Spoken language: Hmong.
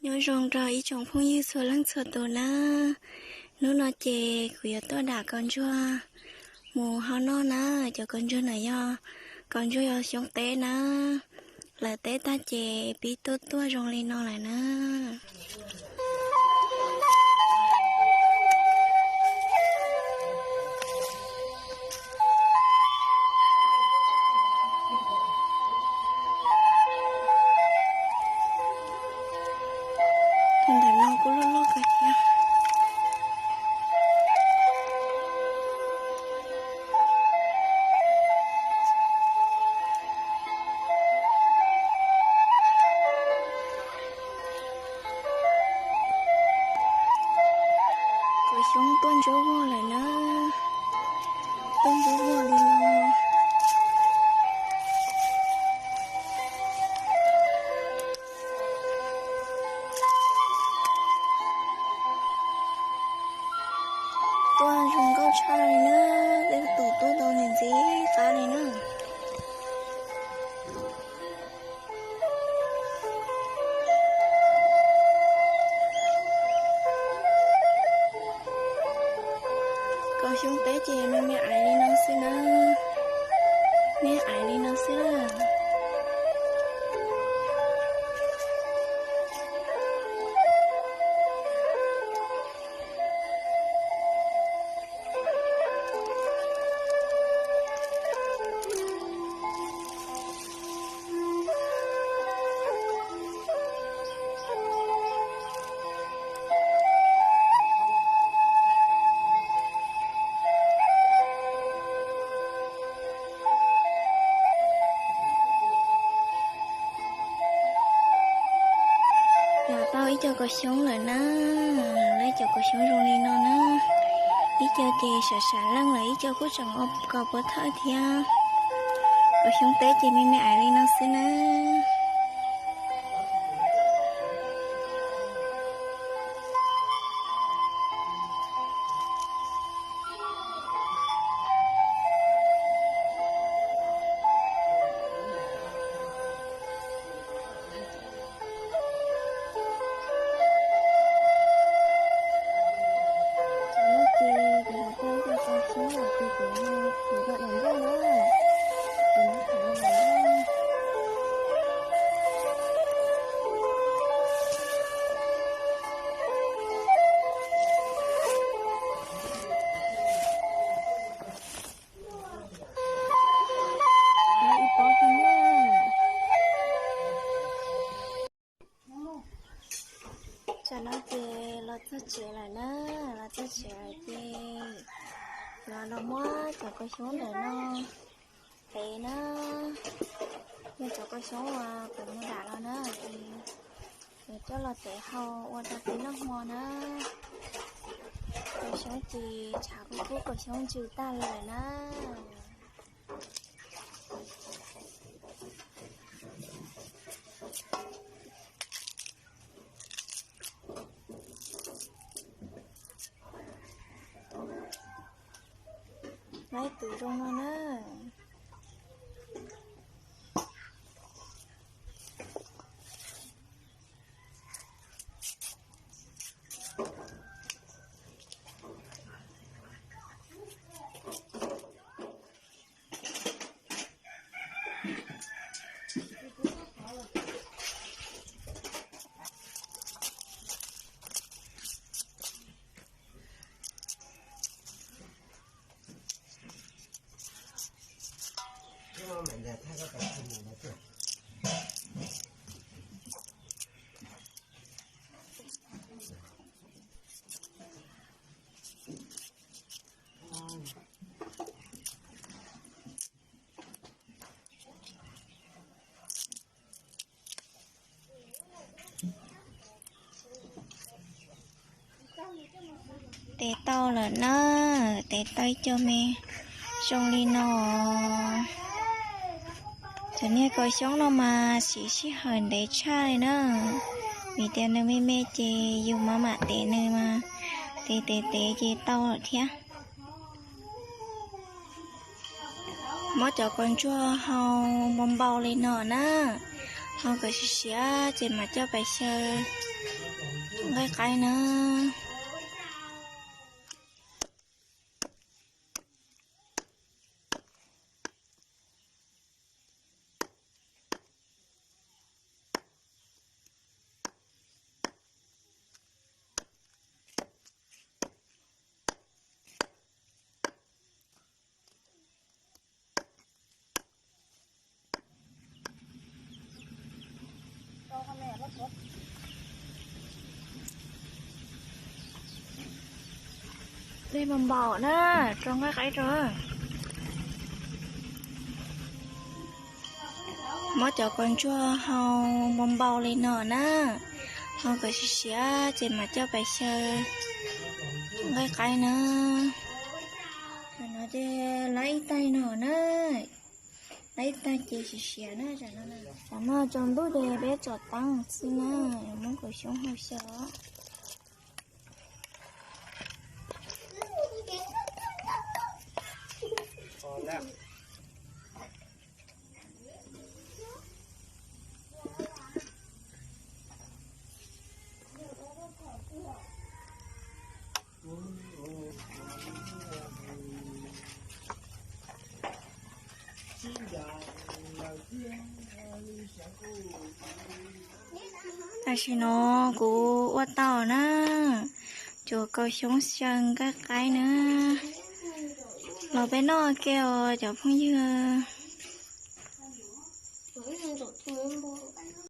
Nyob zoo rau ib tsoom phooj ywg txhua leej txhua tus na. Hnub no ces kuv yuav tuaj dam kaus ntsuag mus hau noj na. Cov kaus ntsuag no yog kaus ntsuag xyoob teb na. Lawv teb tag ces pib tuaj tuaj zoo li no lawm na. Tus ntawm no kuj loj loj kawg thiab. Kaus xyoob tuaj ntsuab vog lawm na. Tuaj ntsuab vog li no. Tuaj zoo nkauj tshaj li na, tej tus tuaj tau ntxim ntxim qab li na. Kaus xyoob teb ces me me aiv li no xwb na, me aiv li no xwb na. Yog tau ib co kaus xyoob lawm na, lawv cov kaus xyoob zoo li no na. Ib co ces sav sav leej lawm, ib co kuj tseem ua kaus puav thawj thiab. Kaus xyoob teb ces me me aiv li no xwb na. Tam no ces los txog tsev lawm na, los txog tsev lawm ces los, los muab cov kaus xyoob ntawm no tev na. Yog cov kaus xyoob uas kuv mus dam los na, es coj los tev hau ua rau peb noj hmo na. Kaus xyoob ces tshav kub kub, kaus xyoob ntsws tag lawm na. Laib tus zoo no na. Tev tau lawm na, tev tau ib co me zoo li no. Cov niag kaus xyoob no mas siv sij hawm ntev tshaj li na, vim tias nws me me ces yus mam mam tev nws mas, tev tev tev ces tau lawm thiab. Muab cov kaus ntsuag hau npau npau li no na, Ho kom siav siav ces mam coj pais xyaw nqaij qaib na. Dej npau npaum na, rau nqaij qaib rau. Muab cov kaus ntsuag hau npau npau li no na, ho kom siav siav ces mam coj pais xyaw nqaij qaib na. Tam no ces laib ib taig no na, laib ib taig ces siav siav na. Tam no tsaus ntuj ces peb tsom taab xwb na, muab kaus xyoob hau xyaw. Tam sim no kuv ua tau na, cov kaus xyoob xyaw nqaij qaib na, los peb noj ke os cov phooj ywg.